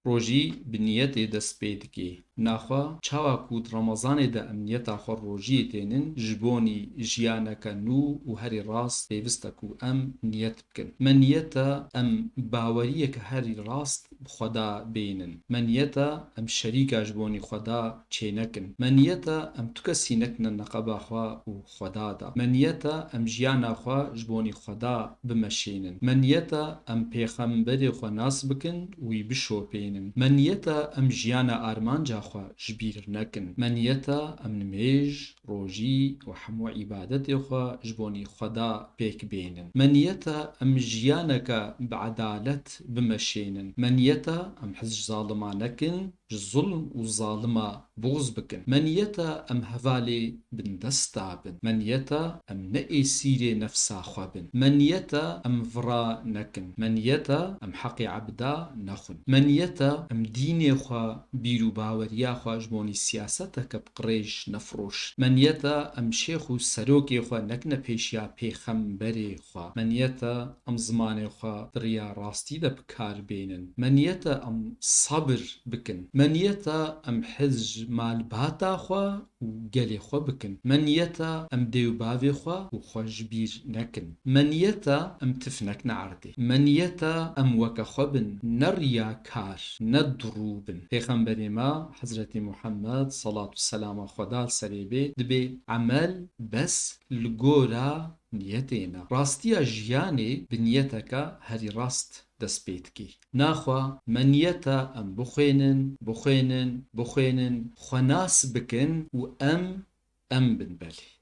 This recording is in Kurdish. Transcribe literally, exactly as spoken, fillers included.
Rojî bi niyetê dest pê dike. Naxwe, çawa ku di Remezanê de em niyeta xwe rojiyê tênin, ji bonî jiyaneke nû û herî rast pêwist e ku em niyet bikin. Me niyet e em baweriyeke herî rast bi Xweda bênin. Me niyet e em şerîka ji bonî Xweda çênekin. Me niyet e em tu kesî nekine neqeba xwe û Xweda de. Me niyet e em jiyana xwe ji bonî Xweda bimeşênin. Me niyet e em pêxemberê xwe nas bikin û wî bişopênin. Me niyet e em jiyana armanca xwe ji bîr nekin. Me niyet e em nimêj, rojî û hemû îbadetê xwe ji bonî Xweda pêk bênin. Me niyet e em jiyaneke bi edalet bimeşênin. Me niyet e em hez ji zalima nekin, ji zulm û zalima buxz bikin. Me niyet e em hevalê bindesta bin. Me niyet e em ne êsîrê nefsa xwe bin. Me niyet e em vira nekin. Me niyet e em heqê ebda nexwin. Me niyet e em dînê xwe, bîr û baweriya xwe ji bonî siyaseteke bi qirêj nefroşin. Me niyet e em şêx û serokê xwe nekine pêşiya pêxemberê xwe. Me niyet e em zimanê xwe di riya rastî de bi kar bênin. Me niyet e em sabir bikin. Me niyet e em hez ji malbata xwe û gelê xwe bikin. Me niyet e em dê û bavê xwe û xwe ji bîr nekin. Me niyet e em tif nekine erdê. Me niyet e em weke xwe bin, ne riyakar, ne dirû bin. Pêxemberê me Hezretî Muhammed, salat û selama Xweda li serê bê, dibê emel bes li gora niyetê ne. Rastiya jiyanê bi niyeteke herî rast dest pê dike. Naxwe me niyet e em bixwênin, bixwênin, bixwênin, xwe nas bikin û em, em bin belê.